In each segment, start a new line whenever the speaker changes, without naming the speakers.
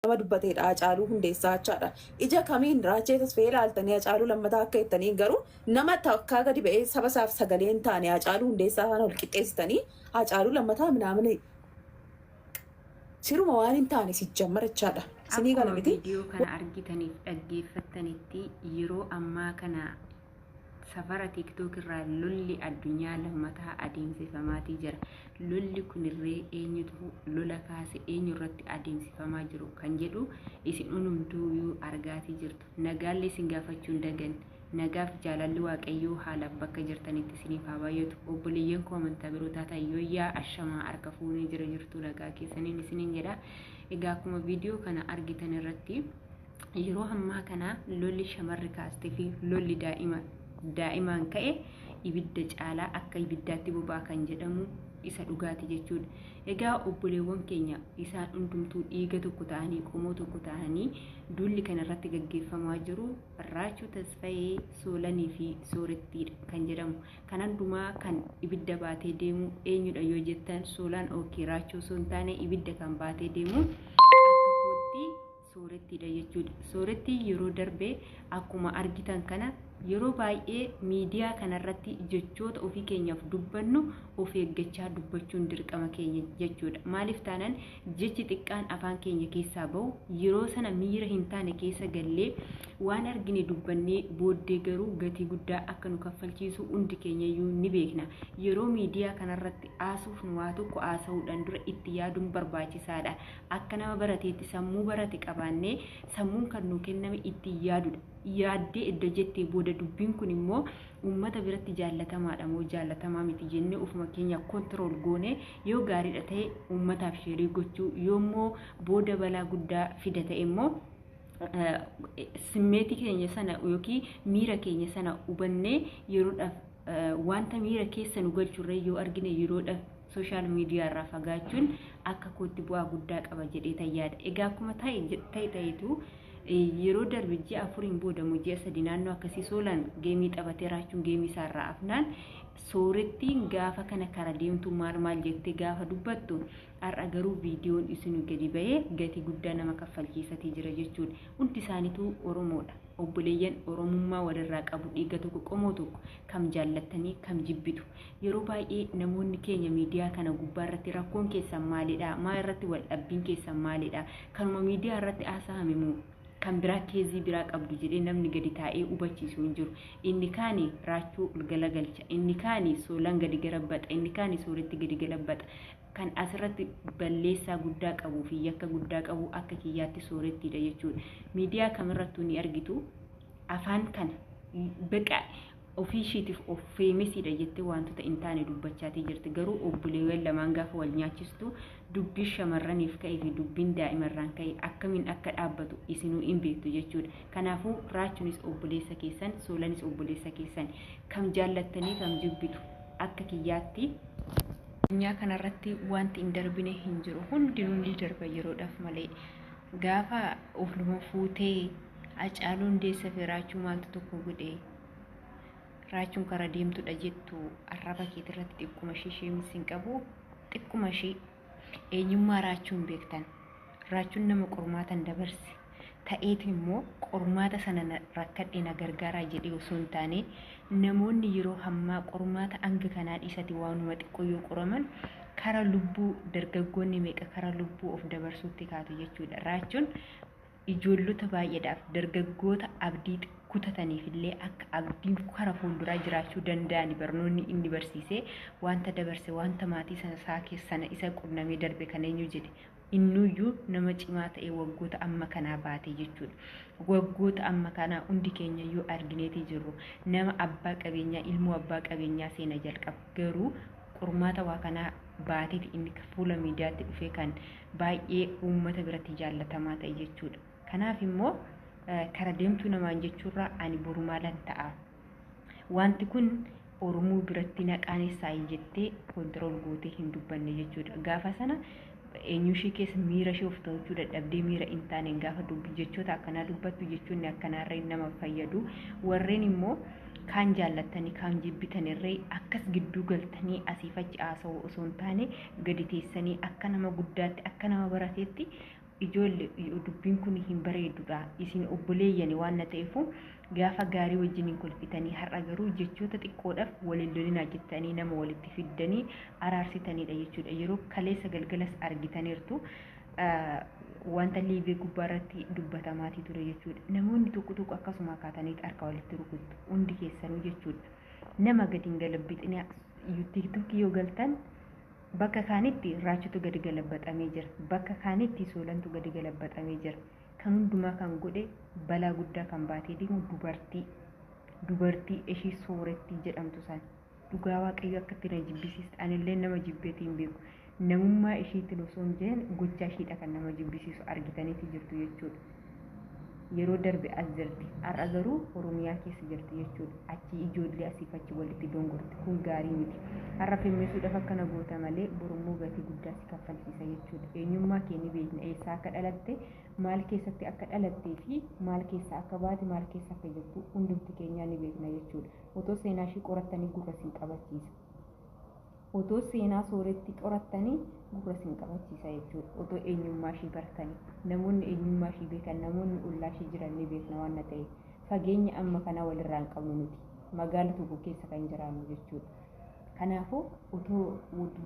Nama dubbateedha Hacaaluu Hundeessaa jechaadha. Ija kamiin Raachee Tasfayee ilaaltanii Hacaaluu lammataa akka jettanii garuu nama takkaa gadi ba'ee saba isaaf sagalee hin taane Hacaaluu Hundeessaa faana wal qixxeessitanii Hacaaluu lammataa minaamini siruma waan hin taane sijjammar jechaadha. Sinii kana
Akkuma
miti.
viidiyoo kana argitaniif dhaggeeffattanitti, yeroo ammaa kana safara TikTok irraa lolli addunyaa lammataa adeemsifamaatii jira. Lolli kunirree eenyutu lola kaase, eenyu irratti adeemsifamaa jiru kan jedhu isin hundumtuuyyuu argaatii jirtu. Nagaallee isin gaafachuu hin dagan. Nagaaf jaalalli Waaqayyoo haalaaf bakka jirtanitti isiniif haa baay'atu. Obboleeyyan koo amantaa biroo taatan, yooyyaa, ashamaa, harka fuunee, jira jirtu, nagaa keessaniin isiniin jedha. Egaa akkuma viidiyoo kana argitan irratti, yeroo ammaa kana lolli shamarri kaastee fi lolli daa'ima daa'imaan ka'e ibidda caalaa akka ibiddaatti boba'a kan jedhamu isa dhugaati jechuudha. Egaa obboleewwan keenya isaan hundumtuu dhiiga tokko ta'anii, qomoo tokko ta'anii, duulli kana irratti gaggeeffamaa jiru Raachuu Tasfayee, Soolanii fi Soorettiidha kan jedhamu. Kan hundumaa kan ibidda baatee deemu eenyudha yoo jettan, Soolaan ookii Raachuu osoo hin taane ibidda kan baatee deemu akka kootti Soorettiidha jechuudha. Soorettiin yeroo darbe akkuma argitan kana, yeroo baay'ee miidiyaa kanarratti jechoota ofii keenyaaf dubbannu of eeggachaa dubbachuun dirqama keenya jechuudha. Maaliif taanaan, jechi xiqqaan afaan keenya keessaa bahu yeroo sana miira hin taane keessa gallee waan argine dubbannee booddee garuu gatii guddaa akka nu kaffalchiisu hundi keenyayyuu ni beekna. Yeroo miidiyaa kanarratti haasofnu waa tokko haasa'uudhaan dura itti yaaduun barbaachisaadha. Akka nama barateetti sammuu barate qabaannee, sammuun kan nuu kenname ittiin yaadudha. Yaaddee edda jettee booda dubbiin kun immoo uummata biratti jaallatamaadha moo jaallatamaa miti jennee ofuma keenya control goone, yoo gaariidha ta'e uummataaf share gochuu, yoo immoo booda balaa guddaa fida ta'e immoo simmeetii keenya sana yookiin miira keenya sana hubannee, yeroodhaaf wanta miira keessa nu galchurree yoo argine yeroodhaaf social media irraa fagaachuun akka kootti bu'aa guddaa qaba jedhee tayyaada. Egaa akkuma ta'e ta'e ta'etu, yeroo darbe ji'a 4n booda moo ji'a 3 naannoo akkasii Soolaan game taphatee Raachuun game isaarraa afnaan, Soorettiin gaafa kana kara deemtu maal maal jettee gaafa dubbattu, har'a garuu viidiyoon isinu gadi ba'ee gatii guddaa nama kaffalchiisatii jira jechuudha. Hundi isaaniitu Oromoodha. Obboleeyyan Oromummaa walirraa qabu, dhiiga tokko, qomoo tokko, kam jaallattanii kam jibbitu? Yeroo baay'ee namoonni keenya miidiyaa kana gubbaa irratti rakkoon keessan maalidha? Maa irratti wal dhabbiin keessan maalidha? Kanuma miidiyaa irratti haasa'ame moo kan biraa case biraa qabdu jedhee namni gadi taa'ee hubachiisu hin jiru. Inni kaani Raachuu ol galagalcha, inni kaani Soolaan gadi garabbaxa, inni kaani Sooretti gadi galabbaxa. Kan asirratti balleessaa guddaa qabuu fi yakka guddaa qabu akka kiyyaatti Soorettiidha jechuudha. Miidiyaa kamirrattuu ni argitu, afaan kana baqa ofii ishiitiif of famousiidha jettee wantoota hin taane dubbachaatii jirti. Garuu obboleewwan lamaan gaafa wal nyaachistu, dubbii shamarraniif ka'ee fi dubbiin daa'imarraan ka'e akkamiin akka dhaabbatu isinuu hin beektu jechuudha. Kanaafuu Raachuunis obboleessa keessan, Soolanis obboleessa keessan. Kam jaallattanii kam jibbitu? Akka kiyyaatti addunyaa kanarratti wanti hin darbine hin jiru. Hundinuu ni darba yeroodhaaf malee. Gaafa ofluma fuutee Hacaaluu Hundeessaa fi Raachuu maaltu tokko godhe? Raachuun kara deemtudha jettu arraba keetirratti xiqquma ishee sheemis hin qabu. Xiqquma ishee eenyummaa Raachuu hin beektan. Raachuun nama qormaatan dabarse ta'eetu immoo qormaata sana rakkadhe na gargaaraa jedhee osoo hin taane, namoonni yeroo hammaa qormaata hanga kanaa dhiisati waanuma xiqqoo yoo qoraman kara lubbuu, dargaggoonni meeqa kara lubbuu of dabarsuutti kaatu jechuudha. Raachuun ijoollota baay'eedhaaf, dargaggoota abdii kutataniif illee akka abdiin kara fuulduraa jiraachuu danda'ani barnoonni inni barsiisee, wanta dabarse, wanta maatii isaa sana isa qunnamee darbe kan eenyu jedhe innuyyuu nama cimaa ta'e waggoota amma kanaa baate jechuudha. Waggoota amma kanaa hundi keenya iyyuu argineetii jirru, nama abbaa qabeenyaa, ilmoo abbaa qabeenyaa seena jalqaba, garuu qormaata waa kanaa baateeti inni fuula miidiyaatti dhufee kan baay'ee uummata biratti jaallatamaa ta'e jechuudha. Kanaaf immoo kara deemtuu namaan jechuurraa ani boru maalan ta'a? Wanti kun Oromoo biratti na qaanessaa jettee control gootee hin dubbanne jechuudha. Gaafa sana eenyu ishee keessa miira ishee of to'achuu dadhabdee miira hin taaneen gaafa dubbi jechoota akkanaa dubbattu, jechoonni akkanaarree nama fayyadu. Warreen immoo kaan jaallattanii kaan jibbitanirree akkas gidduu galtanii asiif achi haasa'uu osoo hin taane, gadi teessanii akka nama guddaatti, akka nama barateetti Ijoollee, dubbiin kun hin bareedudha. Isin obboleeyyani waan na ta'eefu gaafa gaarii wajjin hin kolfitanii, har'a garuu jechoota xiqqoodhaaf waliin lolinaa jettanii nama walitti fiddanii araarsitanidha jechuudha. Yeroo kaleessa galgalas argitaniirtu wanta live gubbaa irratti dubbatamaatii ture jechuudha. Namoonni tokko tokko akkasuma kaataniit harka walitti rukuttu hundi keessanuu jechuudha. Nama gadi hin galabbixinaa. TikTokii yoo galtan bakka kaanitti Raachutu gadi galabbaxamee jira. Bakka kaanitti Soolantu gadi galabbaxamee jira. Kan hundumaa kan godhe, balaa guddaa kan baatee deemu dubartii. Dubartii ishii Soorettii jedhamtu sana. Dhugaa Waaqayyo akkatti na jibbisiista. Anillee nama jibbeetii hin beeku. Namummaa ishiitiin osoo hin jedhan gochaa ishiidha kan nama jibbisiisu argitaniiti jirtu jechuudha. Yeroo darbe as jirti. Har'a garuu Oromiyaa keessa jirti jechuudha. Achii ijoollee asiif achi walitti dongorti. Kun gaarii miti. Har'a fimmeessuudhaaf akkana goota malee borummoo gatii guddaa si kaffalchiisa jechuudha. Eenyummaa kee ni beekna. Eessaa akka dhalatte, maal keessatti akka dhalattee fi maal keessa akka baate, maal keessa akka jirtu hundumti keenyaa ni beekna jechuudha. Otoo seenaa ishii qorattanii gurra sin qabachiisa. Otoo seenaa Sooretti qorattanii gurra sin qabachiisa jechuudha. Otoo eenyummaa ishii bartanii, namoonni eenyummaa ishii beekan, namoonni ollaa ishii jiran ni beekna waan na ta'eef. Fageenya amma kanaa walirraa hin qabnu nuti. Magaala tokko keessa kan jiraannu jechuudha. Kanaafuu otoo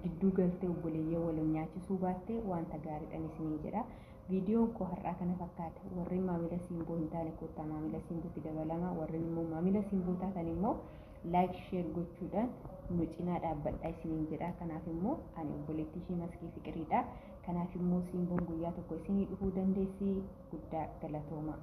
gidduu galtee obboleeyyan waliin nyaachisuu baattee wanta gaariidhaan isiniin jedha. Viidiyoon koo har'aa kana fakkaata. Warreen maamila Simboo hin taane kottaa maamila Simbootti dabalama. Warreen immoo maamila Simboo taatan immoo like, share gochuudhaan nu cinaa dhaabbadhaa isiniin jedha. Kanaaf immoo ani obboleettii ishee Maskii Fiqiriidha. Kanaaf immoo Simboon guyyaa tokko isinii dhufuu dandeessi. Guddaa galatooma.